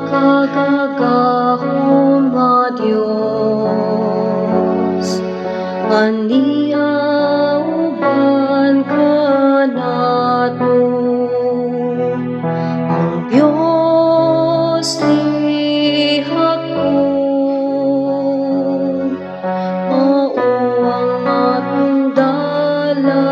Makagagahom nga Dios, ania uban kanato. Ang Dios ni Jacob mao ang atong dalangpanan.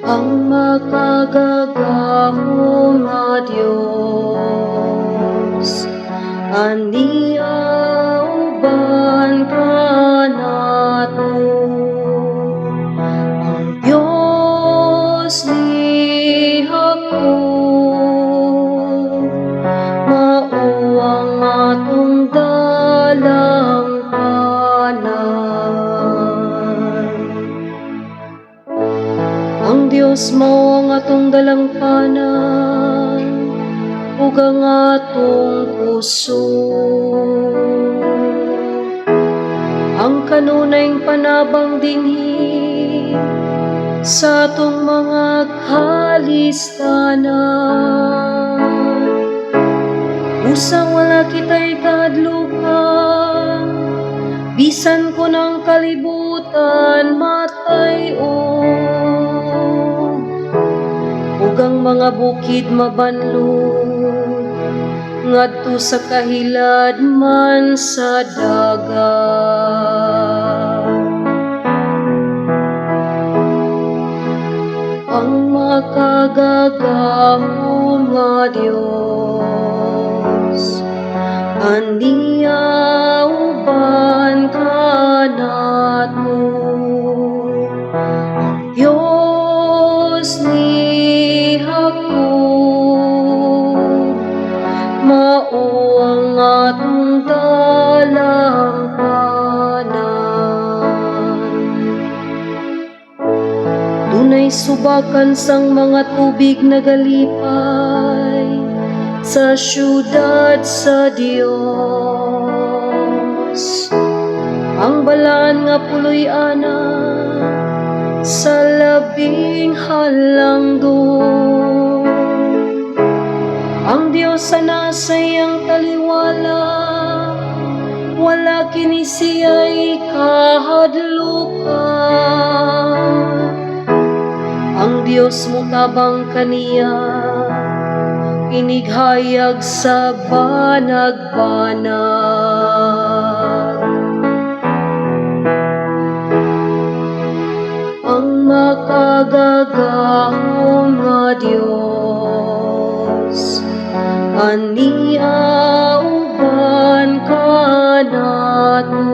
Ang makagagahom nga Dios, ania uban kanato. Ang Dios ni Jacob mao ang atong dalangpanan. Ang Dios mao ang atong dalangpanan ug ang atong kusog. Ang kanunayng panabang dinhi sa atong mga kalistanan. Busa wala kita'y kahadlukan, bisan kon ang kalibutan matay-og ug ang mga bukid mabanlod ngadto sa kahiladman sa dagat. Ang makagagahom nga Dios, ania uban kanato. Ang Dios ni Jacob mao ang atong dalangpanan. Dunay subakan sang mga tubig nagalipay sa syudad sa Dios. Ang balaan nga puloy-anan sa Labing Halangdon. Ang Dios ana sa iyang taliwala, wala kini siya'y kahadlukan. Ang Dios motabang kaniya, inighayag sa banag-banag. Ang makagagahom nga Dios, ania uban kanato.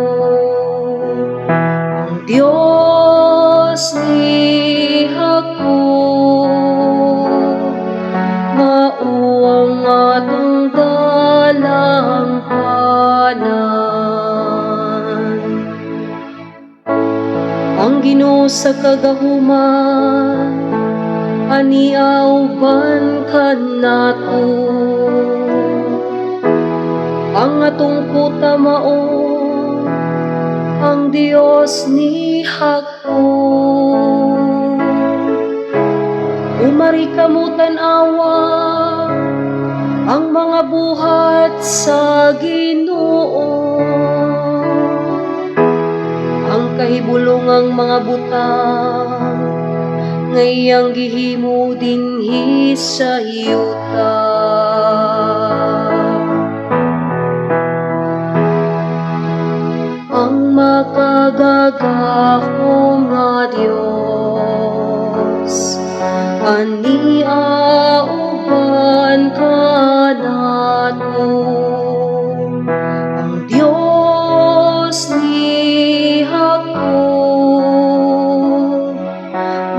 Ang Dios ni Jacob mao ang atong dalangpanan. Ang Ginoo sa kagahuman, ania uban kanato. Ang atong kuta mao ang Dios ni Jacob. Umari kamo tan-awa ang mga buhat sa Ginoo, ang kahibulongang mga butang nga iyang gihimo dinhi sa yuta. Ang makagagahom nga Dios, ania uban kanato. Ang Dios ni Jacob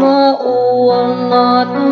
mao ang atong